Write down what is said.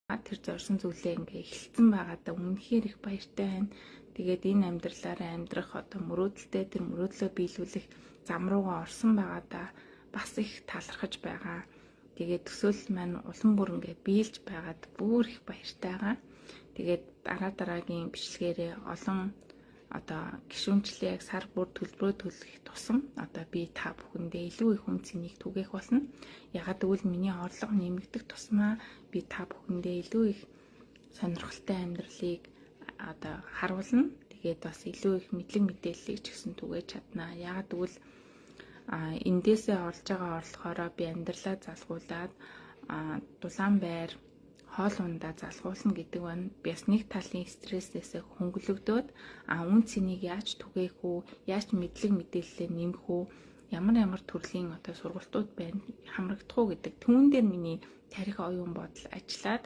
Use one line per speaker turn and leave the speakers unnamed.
Тэр зорьсон зүйлээ ингээ эхэлсэн байгаадаа үнэхээр их баяртай байна. Тэгээд энэ амьдралаараа амьдрах одоо мөрөөдөлтэй, тэр мөрөөдлөө биелүүлэх зам руугаа орсон байгаадаа бас их талархаж байгаа. Тэгээд төсөөлөл маань улам бүр ингээ биелж байгаад бүр их баяртай байгаа. Тэгээд дараа дараагийн бичлэгээрээ олон одоо гишүүнчлээ яг сар бүр төлбөрөө төлөх тусам одоо би та бүхэндээ илүү их үнэ цэнийг түгээх болно. Яагаад гэвэл миний орлого нэмэгдэх тусмаа би та бүхэндээ илүү их сонирхолтой амьдралыг одоо харуулна. Тэгээд бас илүү их мэдлэг мэдээллийг ч гэсэн түгээж чадна. Яагаад гэвэл эндээсээ олж байгаа орлогоороо би амьдралаа залгуулад, дулаан байр, хоол ундаа залгуулна гэдэг нь бас нэг талын стрессээс хөнгөлөгдөөд, үнэ цэнийг яаж түгээх үү, яаж мэдлэг мэдээллээ нэмэх үү, ямар ямар төрлийн одоо сургалтууд байна, хамрагдах уу гэдэг түүн дээр миний тархи, оюун бодол ажиллаад